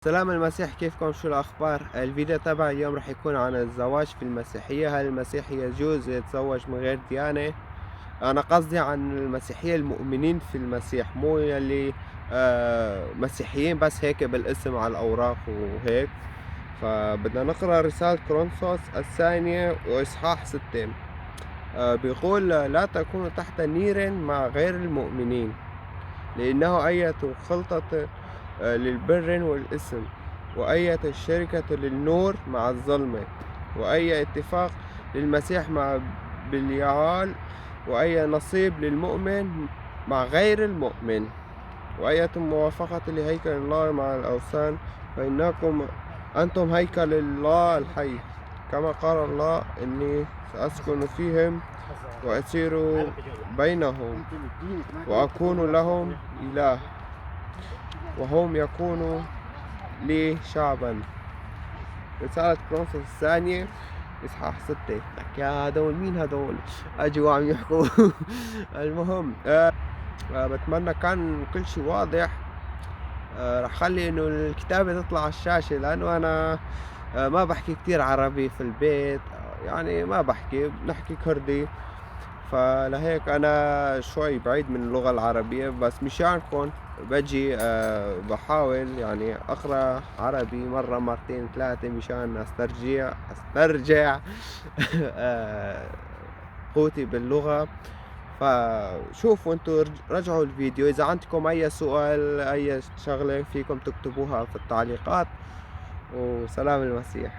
سلام المسيح، كيفكم؟ شو الأخبار؟ الفيديو تبع اليوم رح يكون عن الزواج في المسيحية. هل المسيحي يجوز يتزوج من غير ديانة؟ أنا قصدي عن المسيحية المؤمنين في المسيح، مو يلي مسيحيين بس هيك بالاسم على الأوراق وهيك. فبدنا نقرأ رسالة كورنثوس الثانية وإصحاح 6. بيقول: لا تكونوا تحت نير مع غير المؤمنين، لأنه أية خلطة للبر والإثم، وأية الشركة للنور مع الظلمة، وأي اتفاق للمسيح مع بليعال، وأي نصيب للمؤمن مع غير المؤمن، وأية موافقة لهيكل الله مع الأوثان، فإنكم أنتم هيكل الله الحي، كما قال الله: إني سأسكن فيهم وأسير بينهم وأكون لهم إله، وهم يكونوا لي شعبا. رسالة كورنثوس الثانية إصحاح 6. لك يا هدول مين هدول؟ أجوا عم يحكوا. المهم بتمنى كان كل شي واضح. رح خلي إنه الكتابة تطلع على الشاشة، لأنه أنا ما بحكي كتير عربي في البيت، يعني ما بحكي، بنحكي كردي، فلهيك أنا شوي بعيد من اللغة العربية، بس مشانكم بجي بحاول أقرأ عربي مرة مرتين ثلاثة مشان أسترجع قوتي باللغة. فشوفوا انتو، رجعوا الفيديو، إذا عندكم أي سؤال أي شغلة فيكم تكتبوها في التعليقات. وسلام المسيح.